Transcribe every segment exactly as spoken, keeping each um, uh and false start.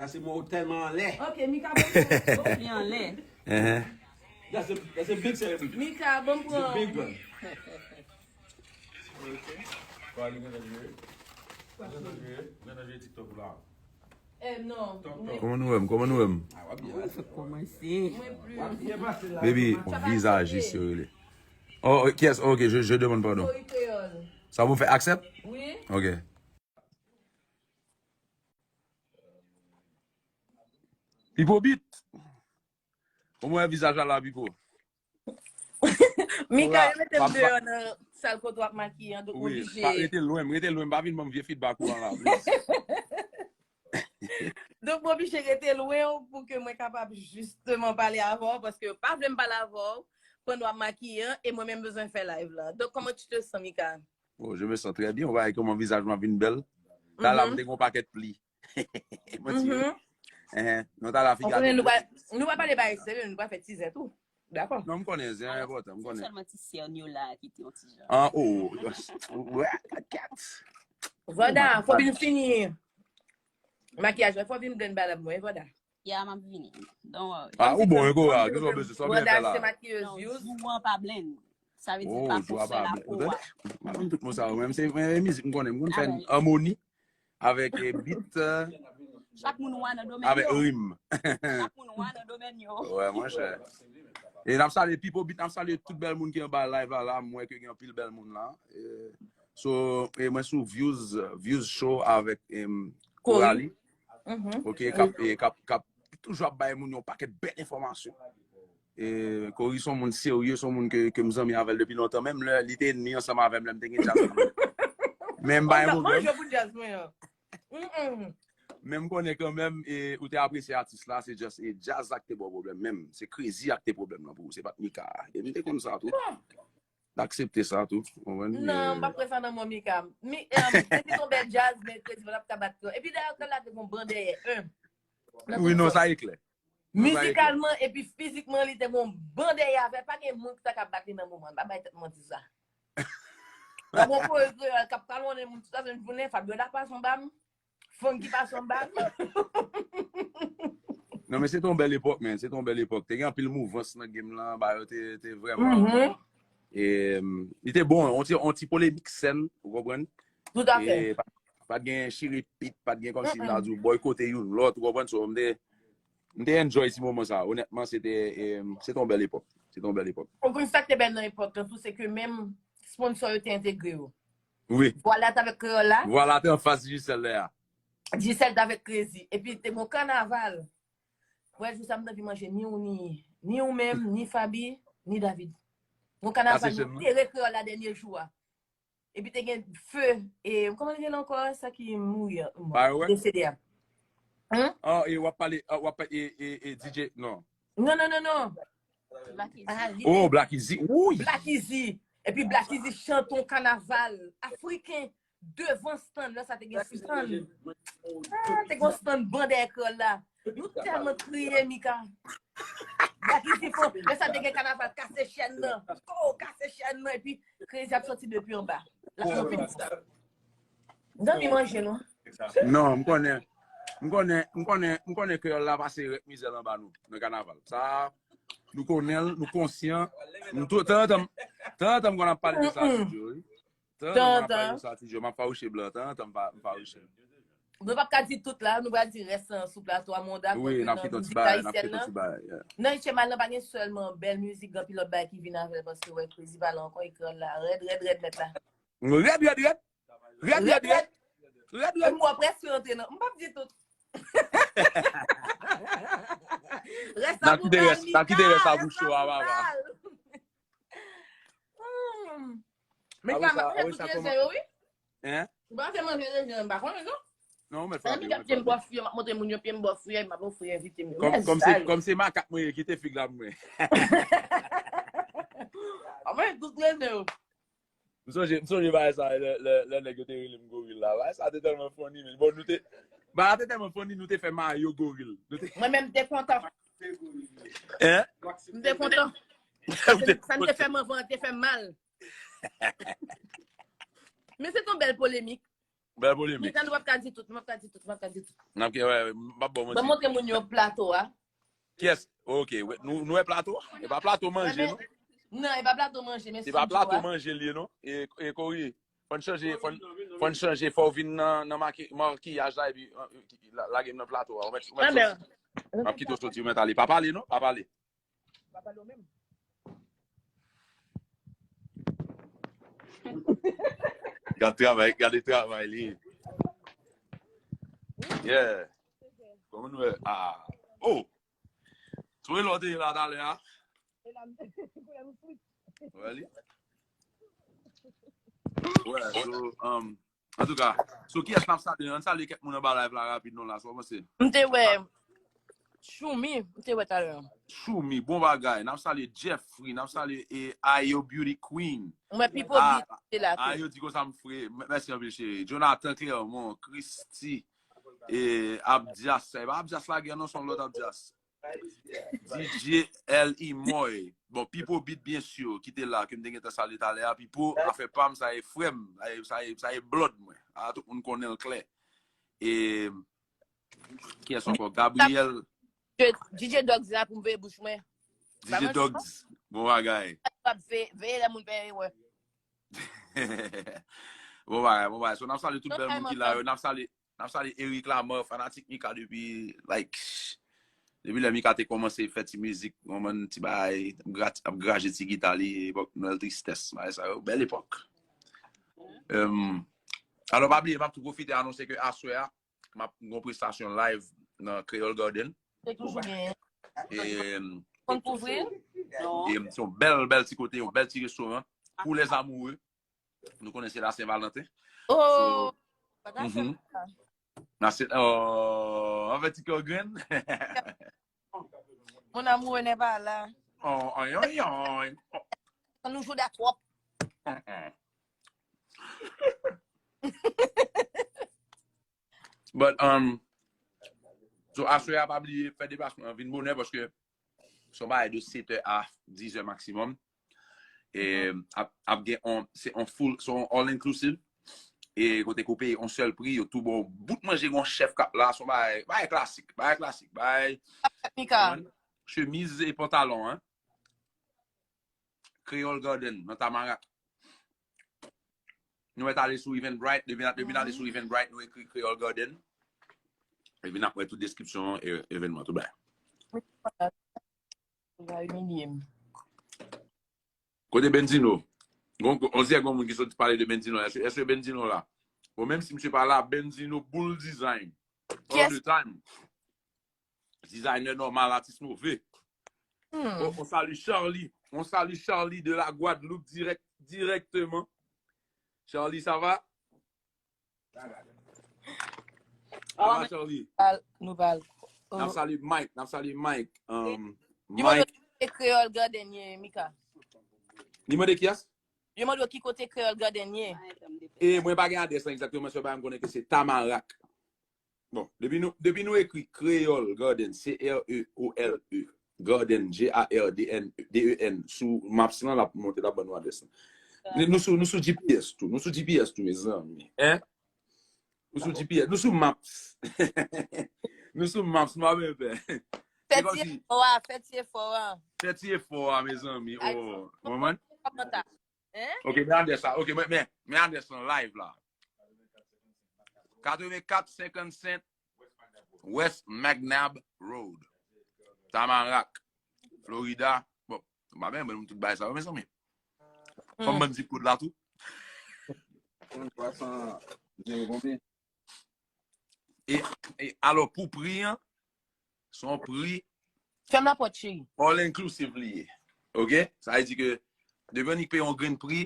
Sa se mwen ou tèlman anlè. Ok, Mika, bon. Li anlè. Ehe. That's a, that's a big celebrity. Mika, bon, It's a big pran. One. Kwa li gentan jwe? Gentan jwe? Gentan jwe TikTok la. Eh, non. Tok, tok. Kòman nou wè m? Kòman nou wè m? Ah, w ap byen. Fè kòmanse. Mwen pli. W ap byen pase la. Baby, visagiste yo rele. Oh, yes, ok, je, je demande pardon. Kori kreyòl. Sa pou fè accept? Wi. Ok. Pipo bit. Kòman wè vizaj la la, Pipo? Mika, Ora, yo mete m papa. Deyò nan sal kote w ap makiye an, donk m Wi, oblije. Pa- rete lwen, rete lwen, m pa vin ban m vye feedback ou an la, please. Donk, m oblije rete lwen w pou ke mwen kapab jisteman pale avè w, paske yo pa vle m pale avè w pandan w ap makiye an, e mwen menm bezwen fè live la. Donk, comment tu te sens, Mika? Oh, je me sens très bien. Ou wè kòman vizaj mwen vin bèl. Talè a m te gen yon pakèt pli. Mwen tire. Mhm. Eh, non, talè a Ou figi konnen nou pa, a. Nou pa pale bagay serye, nou pa fè tizè tou. Dakò. Non, m konnen, se enpòtan, m konnen. Sèlman ti sèn yo la ki te yon ti jan. An, oh, wè, kat. Vanda, fò vin fini makiyaj la, fò vin blenn balab mwen, Vanda. Ya, m ap vini. Don't worry. Ah, ou bon, Eko, ah, kisa w bezwen, sa w byen fè Vanda la. Se makiyèz Non, yous. Jou an pa blenn. Sa vle di Oh, pa jou a fè pa la blenn. po Ou a. tande? M konn tout mo sa yo, menm se men mizik m konnen, m konn fè Alright. Amoni avèk eh, beat. eh, Chak moun wa nan domèn Avèk yo. Rim. Chak moun wa nan domèn yo. Wè, monchè. E n ap salye Pipo Beat, n ap salye tout bèl moun ki anba live la, la, m wè ke gen anpil bèl moun la. Eh, so, e mwen sou Views, Views Show avèk em, Coralie. Coralie. Mhm. Ok, k ap, e, k ap, k ap toujou ap bay moun yon pakèt bèl enfòmasyon. E Coralie se yon moun serye, se yon moun ke, ke m zanmi avè l depi lontan. Menm lè li te ennmi ansanm avè m, lè m te gen djaz. Men m bay Mwen pwoblèm. jwe pou djaz mwen an. Mm-mm. Men m konnen kanmenm, e, ou te apresye atis la, se just, e, djaz la ki te ba w pwoblèm menm. Se Crazy a ki te pwoblèm nan pou ou, se pa t Mika. E m te konn sa tou. M aksepte sa tou. Ou konprann? Non, m E, pa pran sa nan men Mika. Mi, um, Crazy se yon bèl djaz, men Crazy pa t ap ka bat kò. Epi dayè, kò la te gon ban dèyè. Hein. Wi, non, sa e klè. Non, sa e klè. Mizikalman epi fizikman, li te gon ban dèyè avè l. Pa gen moun ki ta ka bat li nan moman. Pa bay tèt manti sa. Nan bon koze kreyòl k ap kalonnen moun tout la, se jounen, Fabiola pa son bam. Fonky pa son bam. Non, men se te yon bèl epòk, men. Se te yon bèl epòk. Te gen anpil mouvans nan game lan, ba yo te, te vrèman. Mhm. E, li te bon, on ti, on ti polemik sèn, ou konprann? Tout à fait. E pa, pa t gen chire pit, pa t gen kòmsi m ta di w boykote youn lòt, ou konprann? So, m te, m te enjoy ti moman sa. Onètman, se te, e, se te yon bèl epòk. Se te yon bèl epòk. Ou konn sa k te bèl nan epòk lan tou, se ke menm sponsò yo te entegre yo. Wi. Vwala t avèk kreyòl la, Vwala te anfas Digicel la. Digicel t avèk Crazy. Epi te gon kanaval. Wè, jou sa m t anvi manje ni ou ni, ni ou menm, ni Faby, ni David. Gon kanaval Kase nou chen. Tere kreyòl la dènye jou a. Epi te gen Feu, e, kòman li rele ankò, sa ki mouri an? Firework? Desede a. Hein? Ah, e w ap pale, ah, w ap pale, e, e, e D J, non. Non, non, non, non. Black Easy. Ah, li- Oh, Black Easy. Wi! Black Easy. Epi Black Easy chante yon kanaval afriken devan stand. Lè sa te gen stand. Ah, te gen stand ban dèyè kreyòl la. Nou tèlman kriye, Mika. Black Easy fò. Lè sa te gen kanaval kase chèn nan. Ko, kase chèn nan. Epi Crazy ap soti depi anba. La chanpil. Zanmi manje, non? Non, m konnen. M konnen, m konnen, m konnen kreyòl la pase rèk mizè l anba nou nan kanaval. Sa, nou konnen l, nou konsyan. Nou tou, tanzantan, tanzantan m konn ap pale de sa, Tidjo, wi. Tanzantan m konn ap pale de sa, Tidjo. M ap fawouche blan, tanzantan m pa, m fawouche. Nou p ap ka di tout la, nou pral di rès lan sou plato a, men w dakò Wi, ke n ap nan kite yon ti mizik bagay, n ap ayisyèn kite yon lan, ti bagay, yeah. Nan H M I lan pa gen sèlman bèl mizik, gen anpil lòt bagay ki vin avè l, paske wè Crazy pale ankò, ekran la rèd, rèd, rèd, mèt la. Rèd, rèd, rèd. Rèd, rèd, rèd. Rèd, rèd. Mwen prèske rantre nan, m p ap di tout. Rès N la ap pou kite bal, rès, n ap kite Mika, rès a rès bouch la ou a, pou baba. Bal. Hmm. Men Apre ka sa, manje apre tout sa, rezè kòman- yo, wi. Hein? Ou pa fè manje rezè, m pa konnen, non. Non, mèt Sa frape, mi mèt gade pye m frape. bò fri, m ap montre moun yo pye m bò fri, m ap ofri envite m yo. Kòm, Men kòm se, zay. Kòm se makak mwen ye, kite fig la pou mwen. Mwen tout rezè yo. M sonje, m sonje bagay sa, lè, lè, lè nèg yo te rele m goril la. Bagay sa te tèlman funny, men. Bon, nou te, bagay te tèlman funny, nou te fè mayo goril. Nou te, Mwen menm te kontan. hein? M te kontan. Ou te Sa m te fè m anvan, te fè m mal. Men se t on bèl polemik. Bèl polemik. Mezanmi, nou p ap ka di tout, nou p ap ka di tout, nou p ap ka di tout. N ap gen, wè, m ap ba w manti. Ban montre moun yo plato a. Kiyès? Ok, wè, nou, nou wè plato? E pa plato manje, non? Non, e pa plato manje, men se pa plato manje li ye, non? E, e Kori, fò n chanje, fò n, fò n chanje, fò w vin nan, nan maki-, makiyaj la, epi, euh, la, lage m nan plato a. Ou mèt, ou mèt soti. M ap kite w soti, ou mèt ale. Pa pale, non? Pa pale. Pa pale w menm. Gad travay, gade travay li. Yeah. Kòman nou wè? Ah. Oh! Sou e lò te ye la talè a? Wè li? Wè, so, um, antouka, so kiyès n ap salye? Ann salye kèk moun anba live la rapid non la, sa w panse? M te wè Choumi, m te wè talè. Choumi, bon bagay. N ap salye Jeffrey, n ap salye e Ayo Beauty Queen. Mwen Pipo Beat te la tou. Ayo di konsa m fre. M-, mèsi anpil cheri. Jonathan Clermont, Christy, e Abdias. E pa Abdias Lagè non, se yon lòt Abdias. D J L E Moy. Bon, Pipo Beat, byen si, ki te la, ke m te gentan salye talè a. Pipo, afè pa m, sa e frè m, sa e, sa e, sa e blòd mwen. A, tout moun konnen l klè. E, kiyès ankò? Gabriel. D J Dogs la pou m veye bouch mwen. D J Dogs, bon bagay. Veye, veye lè moun veye, wè. Bon bagay, bon bagay. So, n ap salye tout bèl moun ki la yo. N ap salye N ap salye Eric Lamar, fanatik Mika depi, like, depi lè Mika te kòmanse fè ti mizik, kòman ti bagay, ap gra-, ap graje ti gita li, epòk Nwèl Tristès, bagay sa yo, bèl epòk. Em, alò, pa bliye, m ap tou pwofite anonse ke aswè a, m ap gen yon prestasyon live nan Creole Garden. Se toujou genyen. E, em, Konn kouvri l? E, em, se yon bèl, bèl ti kote, yon bèl ti restoran pou les amoureux. Nou konnen se la Sen Valanten. Oh! So, pa ta fè m sa. Nan se, oh, anvè ti kè grenn. Mon amour n'est pas là. Oh, aïe, aïe, aïe. Kan nou jwe da twòp. But, um, so, aswè a, pa bliye fè deplasman an, vin bonè, paske se yon bagay de sèt è a diz è maksimòm. E ap, ap gen on, se on full, se on all inclusive. E kote ke w peye on sèl pri, yo tou ba w bout manje, gen on chèf k ap la, se on bagay, bagay klasik, bagay klasik, bagay. Mika. Chemiz e pantalon, hein. Creole Garden, nan Tamarac. Nou mèt ale sou Eventbrite, depi n, depi n ale sou Eventbrite, nou ekri Creole Garden. Epi n ap wè tout deskripsyon e, evènman, tout bagay. Ou va imilye m. Kote Benzino? Gon, on dirait gon moun ki sot pale de Benzino la. Èske, èske Benzino la? Bon, menm si misye pa la, Benzino boul design. All the time. Designer nòmal, atis move. Hmm. On, on salye Charlie. On salye Charlie de la Guadeloupe direct, directement. Charlie, ça va? Sa va, Charlie? Nou pral. N ap salye Mike, n ap salye Mike. Um, Mike. Li mande ki kote Creole Garden ye, Mika. Li mande kiyès? Li mande ki kote Creole Garden ye. E mwen pa gen adrès lan egzakteman, sèlman m konnen ke se Tamarac. Bon, depi nou, depi nou ekri Creole Garden, C R E O L E, Garden, G A R D N, D E N, sou Maps lan, l ap monte, l ap ban nou adrès lan. Nou, nou sou, nou sou G P S tou, nou sou G P S tou, mezanmi. Hein? Nou sou G P S, nou sou Maps. Nou sou Maps, nou pa menm pè. Fè ti efò a, fè ti efò a. Fè ti efò a, mezanmi. Oh, kòman? Hein? Ok, men adrès la. Ok, men, men, men adrès lan live la. Katrevenkat senkannsenk West McNabb Road. Tamarac, Florida. Bon, m pa menm tout bagay sa yo, mezanmi. Fò m ban zip code la tou. Twa san zewo konbyen? E, e alò, pou pri an, se yon pri. Fèm lapòt, cheri. All inclusive li ye. Ok? Sa vle di ke depi w annik peye yon grenn pri,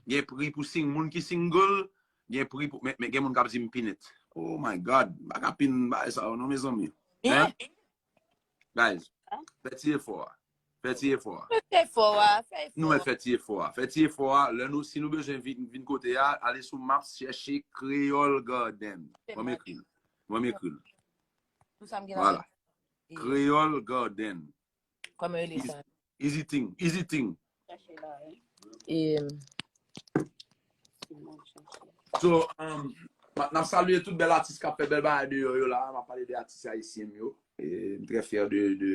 gen pri pou sing-, moun ki single, gen pri pou, men, men gen moun k ap di m pin it. Oh my God, m pa ka pin bagay sa yo non, mezanmi. Hein? Guys, fè ti efò a. Fè ti efò a. Fè ti efò a, fè efò a. Nou mèt fè ti efò a. Fè ti efò a. Lè nou, si nou bezwen vin, vin kote a, ale sou Maps, chèche Creole Garden. Ban m ekri l. Ban m ekri l. Tout sa m gen la. Voilà. Creole Garden. Kòman yo rele sa? Easy thing. Easy thing. Chache la, wi. E, So, um, N ap salye tout bèl atis k ap fè bèl bagay deyò yo la. M ap pale de atis ayisyen m yo. E, m trè fyè de, de,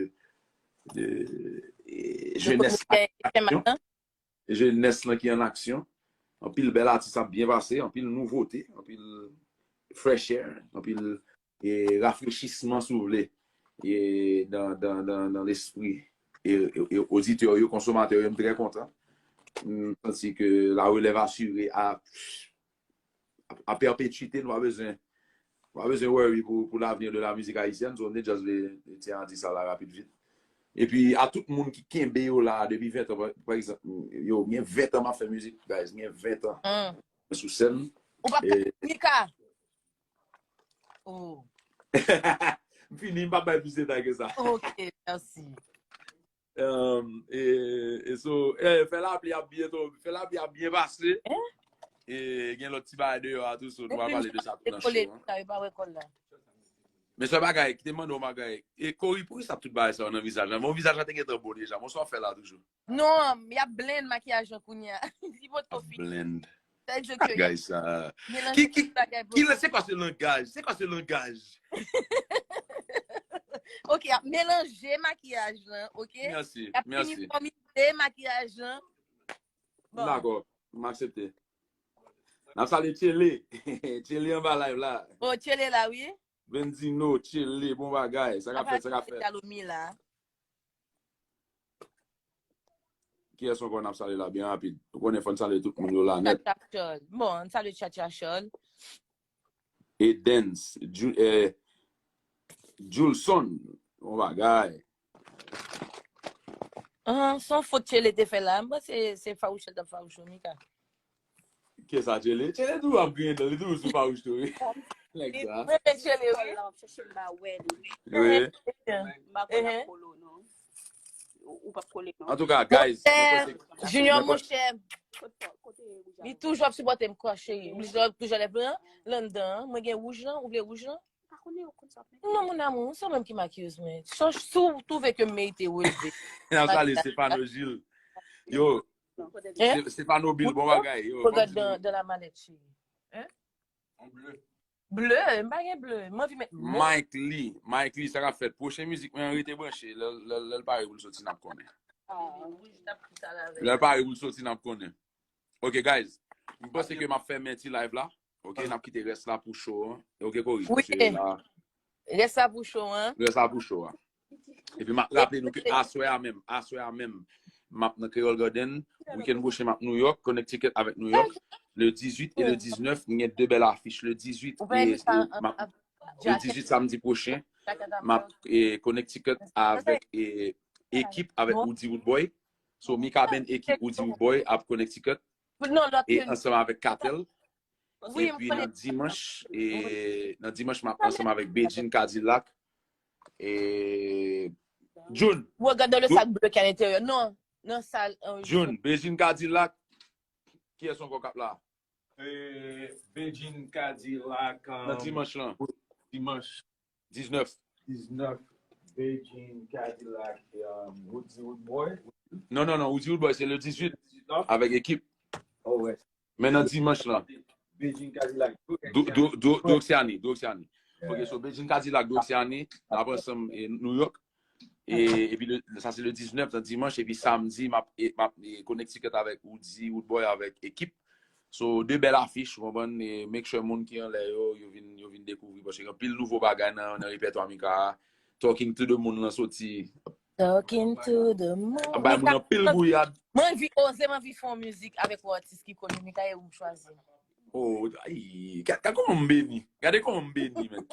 de e, jenès la ki an aksyon. Jenès lan ki an aksyon. Anpil bèl atis ap byen pase, anpil nouvote, anpil fresh air, anpil e, rafrechisman, si w vle, e, nan, nan, nan, nan lespri e, e, e oditè yo, konsomatè yo, m trè kontan. M santi ke la relèv asire a, a, a pèpetwite, nou pa bezwen, nou pa bezwen worry pou, pou l'avenir de la musique haïtienne. So, m te just vle, vle tyen a di sa la rapid vit. Epi a tout moun ki kenbe yo la depi ven tan, pa, pa egzanp, yo, gen ven tan m ap fè mizik, guys, gen ven tan. Mwen sou sèn. Ou pa e, Mika. Oh. M fini, m pa bay plis detay ke sa. Ok, mèsi. Um, e, e so, e, fè lapli ap byen tonbe, fè lapli ap byen pase. E gen lòt ti bagay deyò a tou, so nou va pale de sa tou nan show an. Sa yo pa wè kòl la. Men sèl bagay, ki te mande yon bagay, e Kori, poukisa tout bagay sa yo nan vizaj la? Bon, vizaj la te gentan bon deja, men sa w ap fè la toujou. Non, y ap blend makiyaj lan kounye a. Li potko fini. Blend. Sa vle di ke y ap bagay sa. Ki, ki, ki, se kwa se langaj? Se kwa se langaj? Ok, y ap melanje makiyaj lan, ok? Mèsi, mèsi. Y ap inifòmize makiyaj lan. Bon. Dakò, m aksepte. N ap salye Tchele. Tchele anba live la. Oh, Tchele la, wi. Benzino, Tchele, bon bagay. Sa k ap fèt, sa k ap fèt. Kiyès ankò n ap salye la byen rapid? Ou konnen fò n salye tout moun yo la nèt. Tchatcha Chol. Bon, n salye Tchatcha Chol. Edens, Ju- eh, Julson, bon bagay. Ah, se yon fot Tchele te fè la. M panse se fawouch li t ap fawouch Mika. Kiyès sa, Tchele? Tchele toujou ap griyen dan, li toujou sou fawouch tou, wi. Nèg sa. Mwen renmen Tchele, wi. Wi. M pa konn ap kole w non. Ou, ou p ap kole non. Antouka, guys, mwen panse Junior, monchè, li toujou ap sipòte m, kwa cheri. Li toujou, toujou lè blan, anndan, mwen gen wouj lan, ou vle wouj lan? Non, mon amour, se ou menm ki makiyoz mwen. Si w twouve ke m merite relve. N ap salye Stefano Gilles. Yo, Stefano Bill, bon bagay. Yo, regarde dans, dans la mallette, chérie. Hein? Ble, m pa gen ble. M anvi met ble. Mike Lee, Mike Lee, sa k ap fèt? Pwochen mizik mwen an, rete branche. Lè, lè, lè l pare pou l soti, n ap konnen. Lè l pare pou l soti, n ap konnen. Ok, guys. M panse ke m ap fèmen ti live la. Ok, n ap kite rès la pou show an. Ok, Kori, wi, se la. Rès la pou show an. Rès la pou show an. Epi m ap raple nou ke aswè a menm, aswè a menm, m ap nan Creole Garden. Weekend pwochen, m ap New York, Connecticut avèk New York. Le dizuit e le diznèf, m gen de bèl afich. Le dizuit, e, e, m ap, le dizuit, samdi pwochen, m ap, e, Connecticut avèk, e, ekip avèk Woody Woodboy. So, Mika Band ekip Woody Woodboy ap Connecticut. E ansanm avèk Katel. Epi nan dimanch, e nan dimanch, m ap ansanm avèk Bedjine Cadillac. E June. Ou regade le sac bleu ki a l'intérieur. Non, nan sal. June, Bedjine Cadillac. Kiyès ankò k ap la? E, Bedjine Cadillac, nan dimanch lan. Dimanch. Diznèf. Diznèf, Bedjine Cadillac, um, Woody Woodboy. Non, non, non, Woody Woodboy, se le dizuit. Dizuit, non? Avèk ekip. Oh, wè. Men nan dimanch lan. Bedjine Cadillac. Doxyani, Doxyani. Ok, so Bedjine Cadillac, Doxyani, n ap ansanm, e, New York. E, epi le, sa se le diznèf, nan dimanch, epi samdi, m ap, e, m ap, e, Connecticut avèk Woody Woodboy, avèk ekip. So, de bèl afich, ou konprann, e make sure moun ki anlè yo, yo vin, yo vin dekouvri, paske gen anpil nouvo bagay nan, nan repètwa Mika a. Talking to the Moon lan soti. Talking to the Moon. Ap bay moun anpil gouyad. Mwen anvi oze, mwen anvi fè yon mizik avèk yon atis ki koni, Mika, e ou m chwazi. Oh, ay, gad, gad kòman m beni. Gade kòman m beni, men.